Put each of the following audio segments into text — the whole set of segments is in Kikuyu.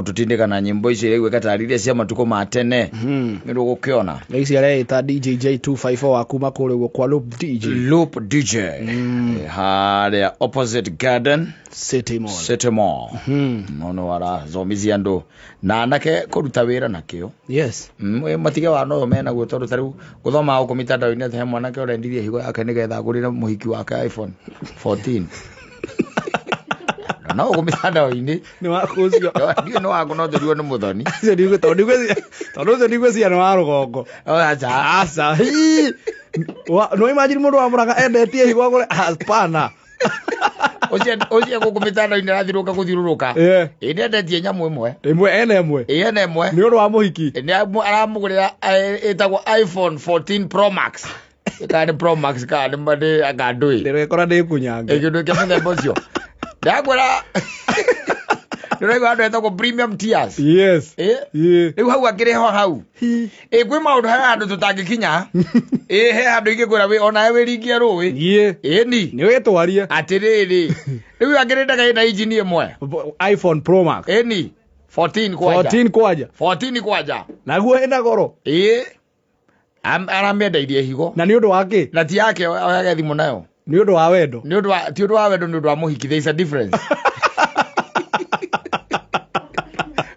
Gũtũtindĩka na nyĩmbo icio iraiguĩka tarĩ iria cia matukũ ma tene. Nĩ ũgũkĩona. Na ici areĩta DJ J254 wa kuma kũrĩa ũguo kwa Loop DJ. Loop DJ. Harĩa opposite Garden City Mall. City Mall. No arathomithia andũ na anake kũruta wĩra na kĩo. Yes. Matige wa no menaguo tondũ ta rĩu gũthoma gũkũ mitandao-inĩ atĩ he mwanake ũrendirie higo yake nĩgetha agũrĩre mũhiki wake iPhone 14. No gũkũ mitandao-inĩ. Nĩ waku ũcio. Ndiũĩ nĩ waku no tũrigwo nĩ mũthoni. Ũcio ndigũ- tondũ ndigwĩciria tondũ ũcio ndigwĩciria nĩ wa rũgongo. Oh, acha. Aca. Hii. No imagine mũndũ wa Mũrang'a endetie higo agũre hapana. Ũcio ũcio gũkũ mitandao-inĩ arathiũrũrũka gũthiũrũrũka. Ĩ nĩendetie nyamũ ĩmwe. Ĩmwe ene ĩmwe. Ĩ ene ĩmwe. Nĩ ũndũ wa mũhiki. Nĩ aramũgũrĩra ĩtagwo iPhone 14 Pro Max. Kana nĩ Pro Max kana nĩ nĩ anga ndũĩ. Ndĩrekora ndĩ kunyange. Ĩ kĩndũ kĩa mũthemba ũcio. Ndakwĩra ndĩraigua andũ etagwo premium tears. Yes. Ĩ Ĩ. rĩu hau akĩrĩ ho hau. Ĩ kwĩ maũndũ he handũ tũtangĩkinya. Ĩ he handũ ingĩkwĩra wĩ onawe wĩringie rũĩ. Ĩ. Ĩ ni. Nĩ wĩtwarie. Atĩrĩrĩ. Rĩu akĩrĩ ĩna injini ĩmwe. iPhone Pro Max. Ĩ ni. 14 kwanja. 14 kwanja. 14 kwanja. Naguo ĩna goro. Ĩ aramĩendeirie higo. Na nĩ ũndũ wa kĩ? Na ti yake oyage thimũ nayo. Nĩ ũndũ wa wendo. Nĩ ũndũ wa ti ũndũ wa wendo nĩ ũndũ wa mũhiki. There is a difference.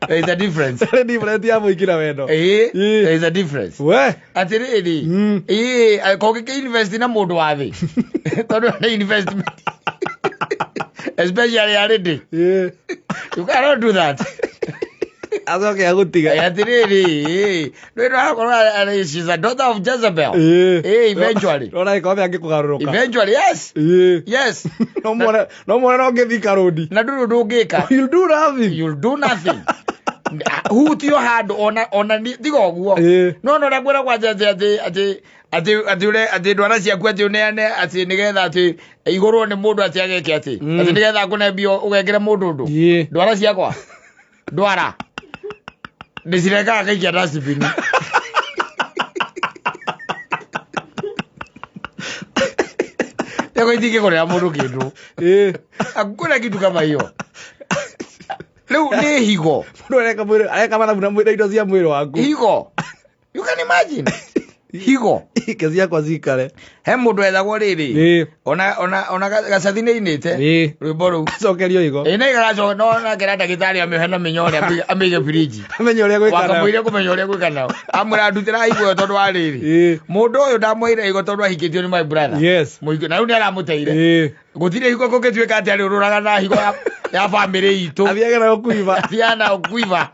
There is a difference. Harĩ difference ya mũhiki na wendo. Ĩ Ĩ. there is a difference. We. Atĩrĩrĩ. Ĩ kũngĩkĩ invest na mũndũ wa thĩ. Tondũ nĩ investment. Especially a lady. Ĩ. You cannot do that. Acoke agũtiga. Atĩrĩrĩ. Ĩ nĩ ũrakorwo she's a daughter of Jezebel. Ĩ. Ĩ eventually. Rora gĩkombe angĩkũgarũrũka. Eventually yes. Ĩ. Yes. No muone no muone no ngĩthika rũndi. Na ndũrĩ ũndũ ũngĩka. You'll do nothing. You'll do nothing. Hutio handũ ona ona tiga ũguo. Ĩ. No no ũrĩa kwanja atĩ atĩ atĩ atĩ atĩ ũre atĩ ndwara ciaku atĩ ũneane atĩ nĩgetha atĩ igũrwo nĩ mũndũ atĩ ageke atĩ atĩ nĩgetha akũne mbia ũgekĩre mũndũ ũndũ. Ĩ. Ndwara ciakwa. Ndwara. Ndĩcirekaga ngaikia dustbin. Yako itingĩgũrĩra mũndũ kĩndũ. Ĩ. Hakuna kitu kama hiyo. Rĩu nĩ higo. Mũndũ areka mwĩrĩ areka mathabu na mwĩrĩ indo cia mwĩrĩ waku. Higo. You can imagine. Higo. Ike ciakwa cikare. He mũndũ ethagwo rĩrĩ. Ĩ. Ona ona ona gacathi nĩ inĩte. Ĩ. Rwĩmbo rũu. Acokerio higo. Ĩ nĩ gagacoka no nake ndagĩtarĩ amĩohe na mĩnyore amĩige birinji. Amenye ũrĩa gwĩka nayo. Wakamũire kũmenya ũrĩa gwĩka nao. Amwĩra ndutĩra higo ĩyo tondũ wa rĩrĩ. Ĩ. Mũndũ ũyũ ndamwĩire higo tondũ ahikĩtio nĩ my brother. Yes. Mũhiki na rĩu nĩ aramũteire. Ĩ. Gũtirĩ higo kũngĩtuĩka atĩ arĩũrũraga na higo ya ya bamĩrĩ itũ. Athiage nayo kuiba. Athiaga nayo kuiba.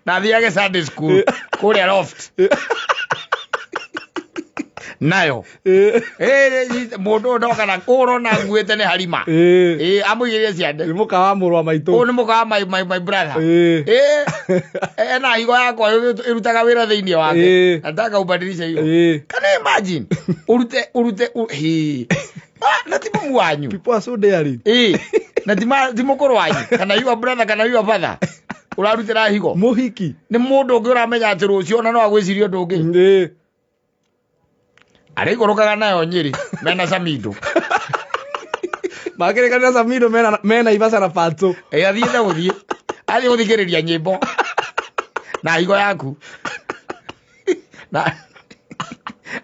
Na athiage Sunday school kũrĩa loft. Nayo. Ĩ. Ĩ mũndũ ũyũ ndoka na ũrona nguĩte nĩ harima. Ĩ. Ĩ amũigĩrĩre ciande. Nĩ mũka wa mũrũ wa maitũ. Ũyũ nĩ mũka wa my brother. Ĩ. Ĩ ena higo yakwa ĩrutaga wĩra thĩinĩ wake. Ĩ. Nataka ubadilishe hiyo. Ĩ. Can you imagine? Urute urute hi. Ah, na ti mũmu wanyu. People are so daring. Ĩ na ti ti mũkũrũ wanyu kana your brother kana your father. Ũrarutĩra higo. Mũhiki. Nĩ mũndũ ũngĩ ũramenya atĩ rũciũ ona no agwĩcirie ũndũ ũngĩ. Ĩ. Arĩikũrũkaga nayo Nyĩrĩ mena Samido. Makĩrĩkanĩra Samido mena mena Ibaca na Patũ. Ĩ athiĩte gũthiĩ. Athiĩ gũthikĩrĩria nyĩmbo. Na higo yaku. Na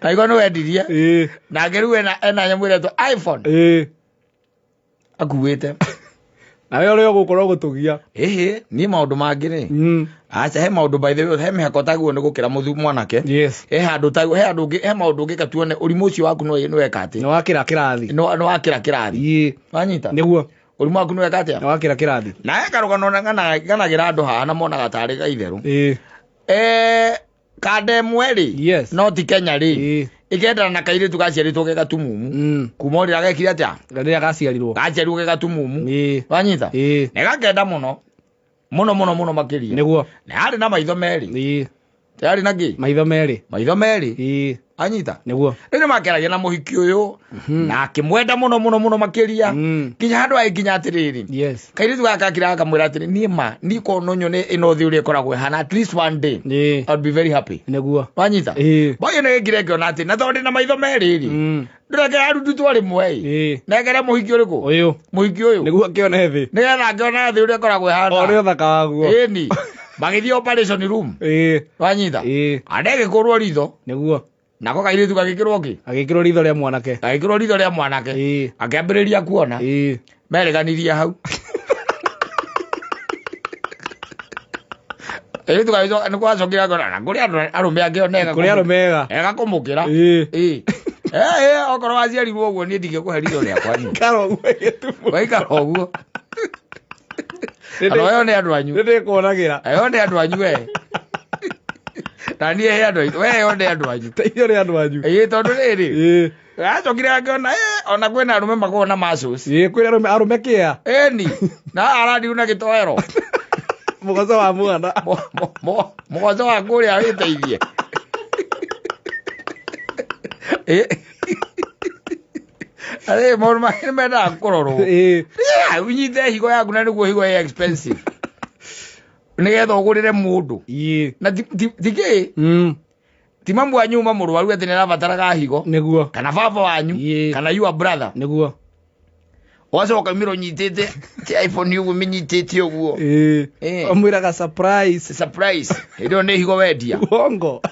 na higo nĩ wendirie. Ĩ. Nake rĩu ena ena nyamũ ĩretwo iPhone Ĩ. akuĩte. Nawe ũrĩa ũgũkorwo gũtũgia. Ĩhĩ, niĩ maũndũ mangĩ rĩ. Aca he maũndũ by the way he mĩhako taguo nĩ gũkĩra mũthu mwanake. Yes. He handũ taguo he handũ ũngĩ he maũndũ ũngĩka tuone ũrimũ ũcio waku nĩ weka atĩ. Nĩ wakĩra kĩrathi. Nĩ wakĩra kĩrathi. Ĩ. Wanyita? Nĩguo. Ũrimũ waku nĩ weka atĩa? Nĩ wakĩra kĩrathi. Na he karũgano nganagĩra andũ haha na monaga tarĩ ga itherũ. Ĩ. Kanda ĩmwe rĩ. Yes. No ti Kenya rĩ. Ĩ. Ĩkendana na kairĩtu gaciarĩtwo ge gatumumu. Kuma ũrĩa gekire atĩa? Rĩrĩa gaciarirwo. Gaciarirwo ge gatumumu. Ĩ. Wanyita? Ĩ. Na gakenda mũno. Mũno mũno mũno makĩria. Nĩguo. Na yarĩ na maitho merĩ. Ĩ. Tayarĩ na kĩ? Maitho merĩ. Maitho merĩ. Ĩĩ. Anyita. Nĩguo. Rĩu nĩmakĩaragia na mũhiki ũyũ na akĩmwenda mũno mũno mũno makĩria nginya handũ agĩkinya atĩrĩrĩ, Yes. kairĩtu gaka akira akamwĩra atĩrĩ, niĩ ma niĩ korwo no nyone ĩno thĩ ũrĩa ĩkoragwo ĩhana at least one day, Ĩĩ. I'd be very happy. Nĩguo. Wanyita? Ĩĩ. Boy nĩ gĩkire ngĩona atĩ na tondũ ndĩ na maitho merĩ rĩ, ndĩrekera arututwo rĩmwe ĩ, Ĩĩ. nekere mũhiki ũrĩkũ? Ũyũ. Mũhiki ũyũ. Nĩguo akĩone thĩ. Nĩgetha ngĩona thĩ ũrĩa ĩkoragwo ĩhana. One ũthaka waguo. Ĩni. Magĩthiĩ operation room. Ĩĩ. Wanyita? Ĩĩ. Anegĩkũrwo ritho. Nĩguo. Nako kairĩtu gagĩkĩrwo kĩ? Agĩkĩrwo ritho rĩa mwanake. Gagĩkĩrwo ritho rĩa mwanake. Ĩĩ. Akĩambĩrĩria kuona. Ĩĩ. Mereganirie hau. Kairĩtu gagĩcoka nĩ gwacokire akona na kũrĩ andũ arũme angĩ ona ega. Kũrĩ arũme ega. Ega kũmũkĩra. Ĩĩ. Ĩĩ. Eh, okorwo waciarirwo ũguo niĩ ndingĩkũhe ritho rĩakwa niĩ. Ikara ũguo gĩtumo. Waikara ũguo. Andũ ayo nĩ andũ anyu. Nĩndĩkuonagĩra. Ayo nĩ andũ anyu we. Na niĩ he andũ aitũ. We yo nĩ andũ anyu. Teithio nĩ andũ anyu. Ĩĩ tondũ rĩrĩ. Ĩĩ. Acokire akĩona ona kwĩna arũme makoragwo na muscles. Ĩĩ kwĩna arũme arũme kĩa. Ĩni. Na arandiu na gĩtoero. Mũgoco wa mwana. Mũgoco wa kũrĩa wĩteithie. Ĩ. Arĩ maũndũ mangĩ nĩ mendaga kũrorwo. Ĩĩ. Yeah, ũnyite higo yaku na nĩguo higo ĩ expensive. Nĩgetha ũgũrĩre mũndũ. Ĩĩ. Na ti kĩ? Ti mamu wanyu uma mũrwaru atĩ nĩarabataraga higo. Nĩguo. Kana baba wanyu. Ĩĩ. Kana your brother. Nĩguo. Wacoka ũkaumĩra ũnyitĩte ti iPhone ũguo mĩnyitĩte ũguo. Ĩĩ. Ĩĩ. Ũmwĩraga surprise. Surprise. Hĩndĩ ĩyo nĩ higo wendia. Uongo.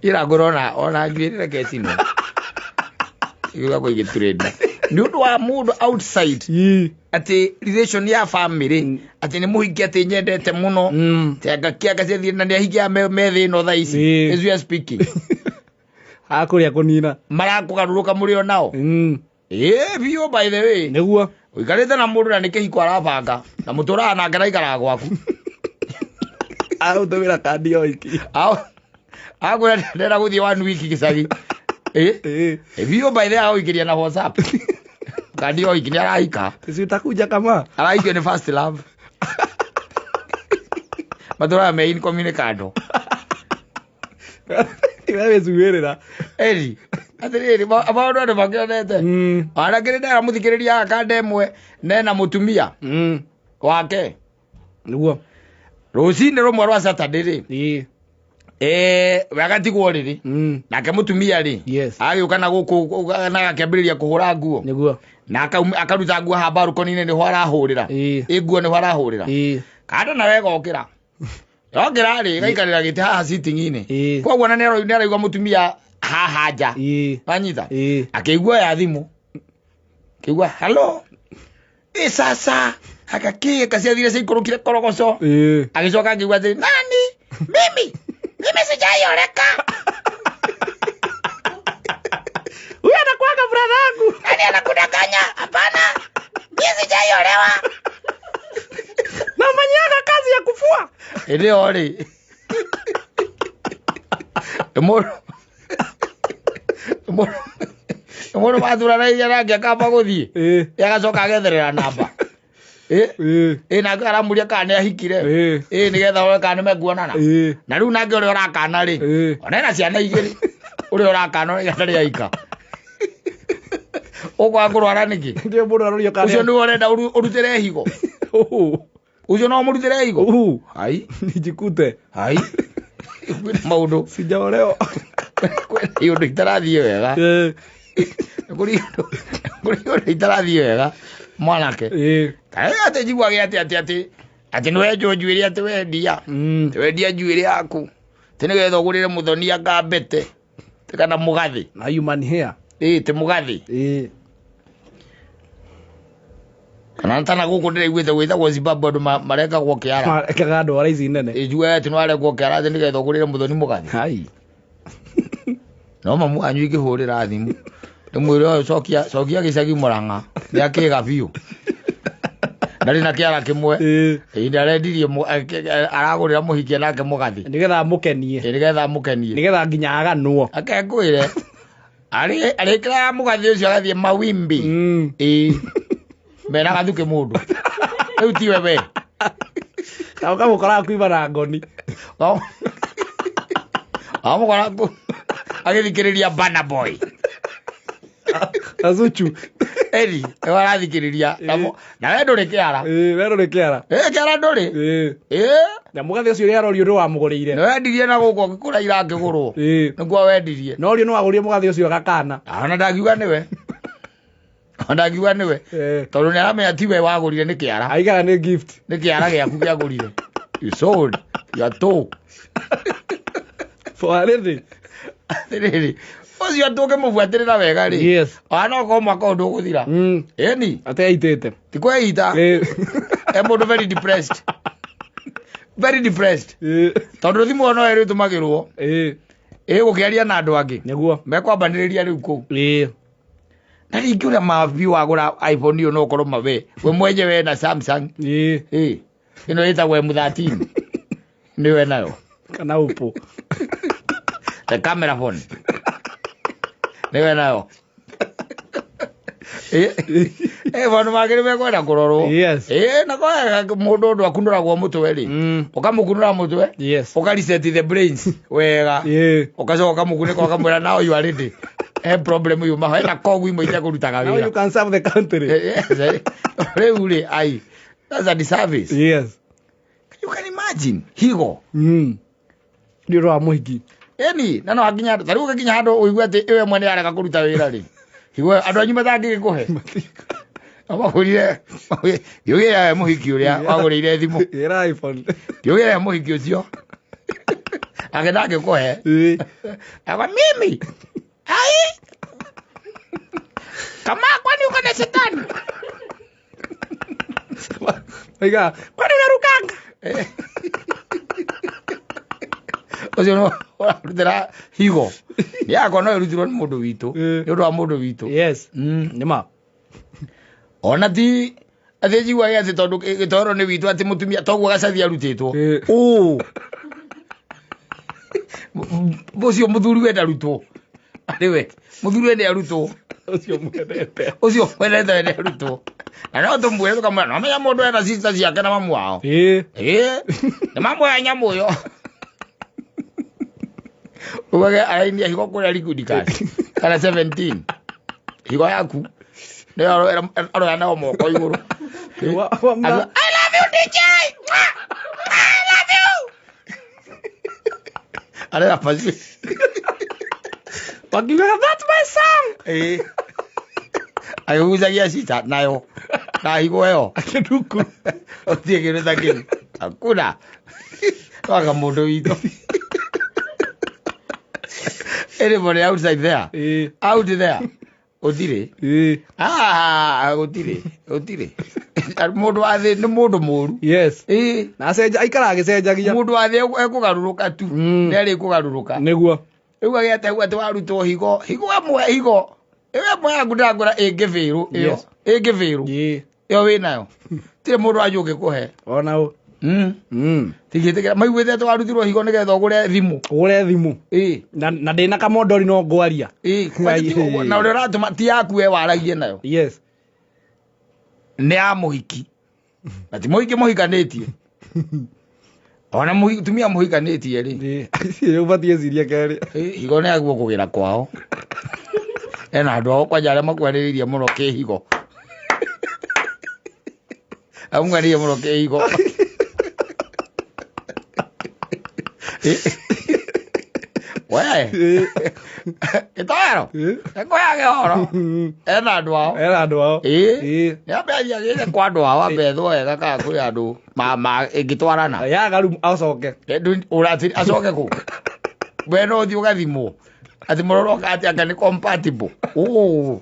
Ira ngũra ona njuĩrĩ reke ĩcinwo. Igũkorwo igĩtrend. Nĩ ũndũ wa mũndũ outside Ĩĩ. atĩ relation ya family atĩ nĩ mũhiki atĩ nyendete mũno Te anga kĩanga ciathiĩ na nĩ ahikia me thĩ ĩno thaa ici. Ĩĩ. As we are speaking. Akũrĩa kũnina. Marakũgarũrũka mũrĩ o nao. Ĩĩ biũ by the way. Nĩguo. Ũikarĩte na mũndũ na nĩ kĩhiko arabanga na mũtũraga nake na aikaraga gwaku. Agũtũmĩra kandi o iki. Akwĩra ndĩrenda gũthiĩ one week gĩcagi. Ĩĩ. Ĩĩ. Biũ by the way agũikĩria na WhatsApp. Kandi o iki nĩ arahika. Si utakuja kama. Arahikio nĩ first love. Matũraga me incommunicado. We wĩcuĩrĩra. Eri. Atĩrĩrĩ maũndũ andũ makĩonete. Ona kĩrĩ ndera mũthikĩrĩria haha kanda ĩmwe nena mũtumia wake. Nĩguo. Rũcinĩ rũmwe rwa Saturday rĩ. Ĩĩ. We agatigwo rĩrĩ. Nake mũtumia rĩ. Yes. Agĩũka na gũkũ na agakĩambĩrĩria kũhũra nguo. Nĩguo. Na akaruta nguo haha balcony-inĩ nĩho arahũrĩra. Ĩĩ. Ĩ nguo nĩho arahũrĩra. Ĩĩ. Kanda nawe ĩgokĩra. Yokĩra rĩ ĩgaikarĩra gĩtĩ haha sitting-inĩ. Ĩĩ. Koguo ona nĩaraigua mũtumia haha nja. Ĩĩ. Wanyita? Ĩĩ. Akĩigua ya thimũ. Akĩigua hello. Ĩ sasa. Akakĩ kaciathire ciikũrũkire korogoco. Ĩĩ. Agĩcoka akĩigua atĩrĩ, nani? Mimi? Mimi sijaioleka. Huyu anakuwaga brother yangu. Nani anakudanganya? Hapana. Mimi sijaiolewa. Nafanyaga kazi ya kufua. Hĩndĩ ĩyo rĩ. Mũndũ mũndũ mathuranagia nake akamba gũthiĩ. Ĩĩ. Agacoka agetherera namba. Ĩ Ĩĩ. ĩ nake aramũria kana nĩ ahikire. Ĩĩ. Ĩ nĩgetha one kana nĩ mekuonana. Ĩĩ. Na rĩu nake ũrĩa ũrakana rĩ. Ĩĩ. Ona ena ciana igĩrĩ. Ũrĩa ũrakana ũrĩa ndarĩ aika. Ũkwaga kũrwara nĩkĩ? Ndio mũndũ arorio kana. Ũcio nĩwe ũrenda ũrutĩre higo. Ũcio no ũmũrutĩre higo. Ai. Nijikute. Ai. Kwĩna maũndũ. Sijaolewa. Kwĩna iũndũ itarathiĩ wega. Ĩĩ. Kũrĩ iũndũ itarathiĩ wega mwanake. Ĩĩ. Kaĩ atĩ njiguage atĩ atĩ atĩ atĩ nĩwenjwo njuĩrĩ atĩ wendia. Atĩ wendia njuĩrĩ yaku. Atĩ nĩgetha ũgũrĩre mũthoni anga mbete. Atĩ kana mũgathĩ. Na human hair. Ĩĩ ti mũgathĩ. Ĩĩ. Kana tana gũkũ ndĩraiguĩte gwĩtagwo Zimbabwe andũ marekagwo kĩara. Ekaga ndwara ici nene. Ĩ njugaga atĩ nĩwarekwo kĩara atĩ nĩgetha ũgũrĩre mũthoni mũgathĩ. Hai. No mamu wanyu ingĩhũrĩra thimũ. Ndĩmwĩre ũyũ cokia gĩcagi Mũrang'a. Nĩakĩga biũ. Ndarĩ na kĩara kĩmwe. Ĩĩ. Ĩ arendirie aragũrĩra mũhikia nake mũgathĩ. Nĩgetha amũkenie. Ĩ nĩgetha amũkenie. Nĩgetha nginya aganwo. Ake ngwĩre. Arĩkĩraga mũgathĩ ũcio agathiĩ mawimbi. Ĩĩ. Mena gathukĩ mũndũ. Rĩu tiwe we. Na ũkamũkoraga kuima na ngoni. Wamũkora agĩthikĩrĩria Burna Boy. Na Zuchu. Eri, nĩwe arathikĩrĩria. Na we ndũrĩ kĩara. Ĩĩ, we ndũrĩ kĩara. Ĩ kĩara ndũrĩ. Ĩĩ. Ĩ. Na mũgathĩ ũcio ũrĩa arorio ndũwamũgũrĩire. Nĩ wendirie na gũkũ ũgĩkũra ira ngĩgũrwo. Ĩĩ. Nĩguo wendirie. No ũrio nĩwagũrire mũgathĩ ũcio gakana. Ona ndangiuga nĩwe. Ona ndangiuga nĩwe. Ĩĩ. Tondũ nĩ aramenya tiwe wagũrire nĩ kĩara. Aigaga nĩ gift. Nĩ kĩara gĩaku kĩagũrire. You sold your toe. For anything. Atĩrĩrĩ, ũcio tũngĩmũbuatĩrĩra wega rĩ. Yes. Ona no korwo mwaka ũyũ ndũgũthira. Ĩni, Ateitĩte. ti kwĩita. Ĩĩ. E mũndũ very depressed. Very depressed. Ĩĩ. Tondũ thimũ no ĩrĩ ĩtũmagĩrwo. Ĩĩ. Ĩ gũkĩaria na andũ angĩ. Nĩguo. Mekwambanĩrĩria rĩu kũu. Ĩĩ. Na rĩngĩ ũrĩa mabi wagũra iPhone ĩyo no ũkorwo mawe. We mwenyewe na Samsung. Ĩĩ. Ĩ. Ĩno ĩtagwo M13. Nĩwe nayo. Kana Oppo. The camera phone. Nĩwe nayo. Ĩ maũndũ mangĩ nĩ mekwenda kũrorwo. Yes. Ĩ na kwa mũndũ ũndũ akunũragwo mũtwe rĩ. Ũkamũkunũra mũtwe. Yes. Ũka reset the brains wega. Ĩĩ. Ũgacoka ũkamũkunĩka ũkamwĩra now you are ready. He problem yuma hena kogu imwe itekũrutaga Now you wĩra. can serve the country. Yes, eh. Rĩu rĩ ai. That's a disservice. Yes. You can imagine. Higo. Nĩ ũndũ wa mũhiki. Ĩni, na no hakinya ta rĩu ũgĩkinya handũ ũigue atĩ ĩwe mwene yarega kũruta wĩra rĩ. Higo andũ anyu matangĩgĩkũhe. Wagũrire ndiũgĩre we mũhiki ũrĩa wagũrĩire thimũ. Ĩra iPhone. Ndiũgĩre mũhiki ũcio. Ake ndangĩkũhe. Ĩĩ. Akwa mimi. Ai. Kama kwani uko na shetani? Aiga, kwani unarukanga? Ũcio no ũrarutĩra higo. Yakwa no ĩrutirwo nĩ mũndũ witũ. Ĩĩ. Nĩ ũndũ wa mũndũ witũ. Yes. Nĩ ma. Ona ti atĩ njiguage atĩ tondũ gĩtoero nĩ witũ atĩ mũtumia toguo gacathi arutĩtwo. Ĩĩ. Ũ. Ũcio mũthuri we ndarutwo. Arĩwe. Mũthuri we nĩarutwo. Ũcio mwendete. Ũcio mwendete we nĩarutwo. Na no tũmwĩre tũkamwĩra no menya mũndũ ena sister ciake na mamu wao. Ĩĩ. Ĩĩ. Nĩ mamuoya nyamũ ĩyo. Ugage arainia higo kũrĩa Liquid Cash kana 17. Higo yaku. Nĩyo aroya nayo moko igũrũ. I love you DJ. I love you. Arera pasi. Wakiugaga that's my song. Ĩĩ. Agĩgucagia cita nayo. Na higo ĩyo. Akĩnduku. Ũtirĩ kĩndũ ta kĩu. Hakuna. Twaka mũndũ witũ. Anybody outside there? Ĩĩ. Out there. Gũtirĩ. Ĩĩ. Ah, gũtirĩ. Gũtirĩ. Mũndũ wa thĩ nĩ mũndũ mũru. Yes. Ĩĩ. Na acenja aikaraga agĩcenjagia. Mũndũ wa thĩ ekũgarũrũka tu. Mm. Nĩ arĩ kũgarũrũka. Nĩguo. Rĩu agĩte atĩ warutwo higo. Higo ĩmwe higo. Ĩyo ĩmwe yaku ndĩrakwĩra ĩngĩbĩrũ ĩyo. Yes. Ĩngĩbĩrũ. Ĩĩ. Ĩyo wĩnayo. Tirĩ mũndũ wanyu ũngĩkũhe. Ona ũ. Tingĩtĩkĩra maiguĩte atĩ warutirwo higo nĩgetha ũgũre thimũ. Ũgũre thimũ. Ĩĩ. Na ndĩna kamondori no ngwaria. Ĩĩ. Kwanja ti ũguo. Na ũrĩa ũratũma ti yaku we waragie nayo. Yes. Nĩ ya mũhiki. Na ti mũhiki mũhikanĩtie. Ona mũtumia mũhikanĩtie rĩ. Ĩĩ. Ũbatiĩ cirie kerĩ. Ĩĩ, higo nĩ yaguo kũgĩra kwao. Ena andũ ao kwanja arĩa makuhanĩrĩirie mũno kĩhigo. Amuhanĩrĩirie mũno kĩhigo. We. Ĩĩ. Gĩtoero. Ĩĩ. Ĩkũheage ũhoro. Ena andũ ao. Ena andũ ao. Ĩĩ. Ĩĩ. Nĩ ambe athiĩ kwa andũ ao ambe ethwo wega kana kwĩ andũ ĩngĩtwarana. Yaga rĩu acoke. Ũratĩ acoke kũ? We no ũthiĩ ũgathimwo. Atĩ mũroroka atĩ anga nĩ compatible. Ũũ.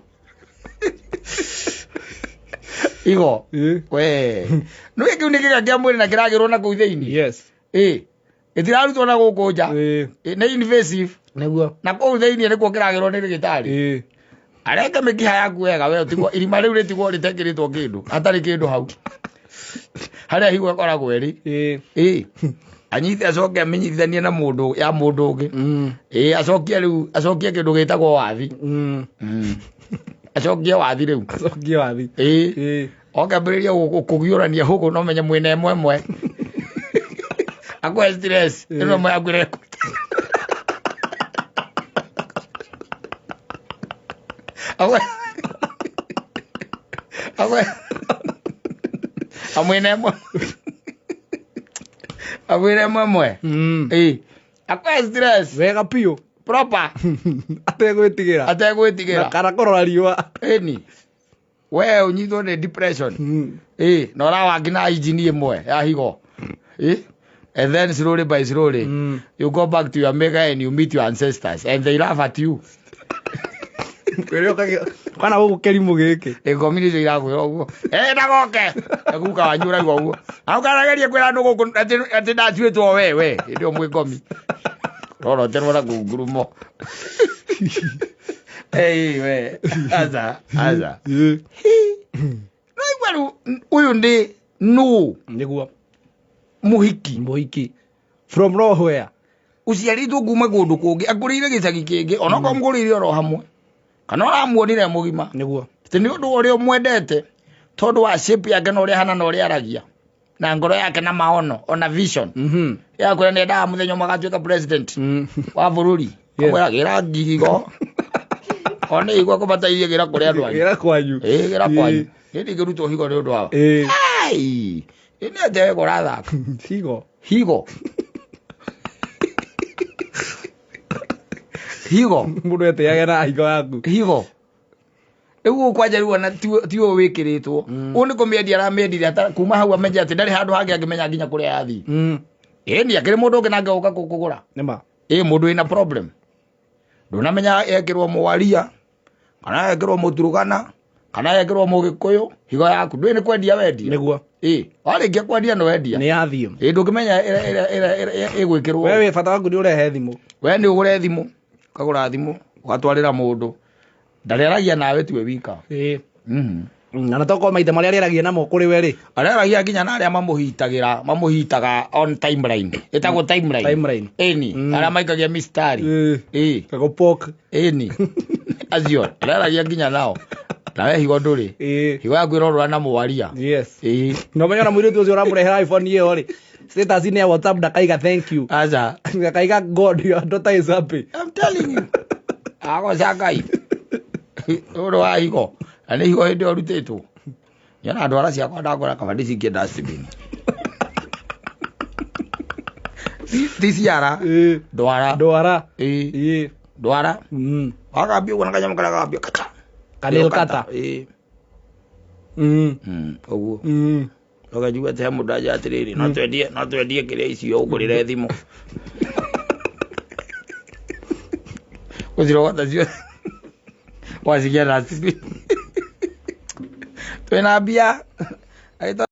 Igo. Ĩĩ. We. Nĩ kĩu nĩ kĩga kĩa mwĩrĩ na kĩragĩrwo na kũu thĩinĩ. Yes. Ĩĩ. Gĩtirarutwo na gũkũ nja. Ĩĩ. Ĩĩ, nĩ invasive. Nĩguo. Na kũu thĩinĩ nĩkuo kĩragĩrwo nĩ ndagĩtarĩ. Ĩĩ. Arenge mĩkiha yaku wega we ũtigwo irima rĩu rĩtigwo rĩtekĩrĩtwo kĩndũ. Hatarĩ kĩndũ hau. Harĩa higo ĩkoragwo ĩrĩ. Ĩĩ. Ĩĩ. Anyite acoke amenyithanie na mũndũ ya mũndũ ũngĩ. Ĩĩ acokie rĩu acokie kĩndũ gĩtagwo wathi. Acokie wathi rĩu. Acokie wathi. Ĩĩ. Ĩĩ. Oke ambĩrĩrie kũgiũrania gũkũ no menye mwĩna ĩmwe ĩmwe. Akũhe stress. Ĩno ĩmwe yaku ĩrekwo. Akũhe akũhe amwĩne ĩmwe. Amwĩne ĩmwe ĩmwe. Ĩĩ. Akũhe stress. Wega biũ. Proper. Ategwĩtigĩra. Ategwĩtigĩra. Kana kũrora riũa. Ĩni. We ũnyitwo nĩ depression. Ĩĩ, na ũrawa nginya injini ĩmwe ya higo. Ĩĩ. And then slowly by slowly, you go back to your maker and you meet your ancestors and they laugh at you. Kwĩrĩ kana gũkũ kĩrimũ gĩkĩ. Ĩkomi nĩcio irakwĩra ũguo. Ĩ ndagoke. Guka wanyu ũraigua ũguo. Na ũkarageria kwĩra andũ gũkũ atĩ ndacuĩtwo we we. Hĩndĩ ĩyo mwĩ ngomi. Roroterwo na kũu ngurumo. Ĩĩ we. Aca, aca. No igua rĩu ũyũ nĩ nũ Nĩguo. mũhiki. Mũhiki. From nowhere. Ũciarĩtwo kuma kũndũ kũngĩ akũrĩire gĩcagi kĩngĩ onokorwo mũkũrĩire oro hamwe kana ũramuonire mũgima. Nĩguo. Atĩ nĩ ũndũ wa ũrĩa ũmwendete tondũ wa shape yake na ũrĩa ahana na ũrĩa aragia na ngoro yake na maono ona vision ya kwĩra nĩ endaga mũthenya ũmwe agatuĩka president wa bũrũri. Yes. Kamwĩra gĩra ngigo ona igua kũbatairie gĩra kũrĩ andũ anyu. Gĩra kwanyu. Ĩĩ gĩra kwanyu. Nĩ ndingĩrutwo higo nĩ ũndũ wa. Ĩĩ. Ai! Ĩ nĩ atĩa wega ũrathaka. Higo. Higo. Higo. Mũndũ etĩage na higo yaku. Higo. Rĩu gũkũ kwanja rĩu ona ti ũyũ wĩkĩrĩtwo. Ũyũ nĩ kũmĩendia aramĩendirie kuma hau amenye atĩ ndarĩ handũ hangĩ angĩmenya nginya kũrĩa yathiĩ. Ĩĩ nĩ akĩrĩ mũndũ ũngĩ nake ũka kũgũra. Nĩma. Ĩĩ mũndũ wĩna problem. Ndũnamenya ekĩrwo mũwaria kana ekĩrwo mũturugana kana ekĩrwo mũgĩkũyũ higo yaku ndũĩ nĩ kwendia wendia. Nĩguo. Ĩĩ warĩkia kwendia nĩ wendia. Nĩ yathiĩ. Ĩĩ ndũngĩmenya ĩgwĩkĩrwo. We wĩ bata waku nĩ ũrehe thimũ. We nĩ ũgũre thimũ, ũkagũra thimũ, ũgatwarĩra mũndũ. Ndarĩaragia nawe tiwe wika. Ĩĩ. Na tokorwo maita marĩa arĩaragia namo kũrĩ we rĩ. Arĩaragia nginya na arĩa mamũhitagĩra, mamũhitaga on timeline. Ĩtagwo timeline. Timeline. Ĩni, arĩa maikagia mistari. Ĩĩ. Gagũpoke. Ĩni. Acio, arĩaragia nginya nao. Nawe higo ndũrĩ. Ĩĩ. Higo yaku ĩrorũra na mwaria. Yes. Ĩĩ. Na ũmenye ona mũirĩtu ũcio ũramũrehera iPhone ĩyo rĩ. Status-inĩ ya WhatsApp ndakaiga thank you. Aca. Ndakaiga God your daughter is happy. I'm telling you. Agoca Ngai. Ũndũ wa higo. Na nĩ higo hĩndĩ ĩyo ũrutĩtwo. Nyona ndwara ciakwa ndakora kaba ndĩcikie dustbin. Ti ciara. Ĩĩ. Ndwara. Ndwara. Ĩĩ. Ĩĩ. Ndwara. Wakambia ũguo na kanyamũ karĩa gakambia kata. Kanil kata. Ĩĩ. Ũguo. Ũkanjigua atĩ he mũndũ anja atĩrĩrĩ, no twendie kĩrĩa icio ũgũrĩre thimũ. Gũcirogota ciothe. Wacikia dustbin. Twĩna mbia. Agĩtwa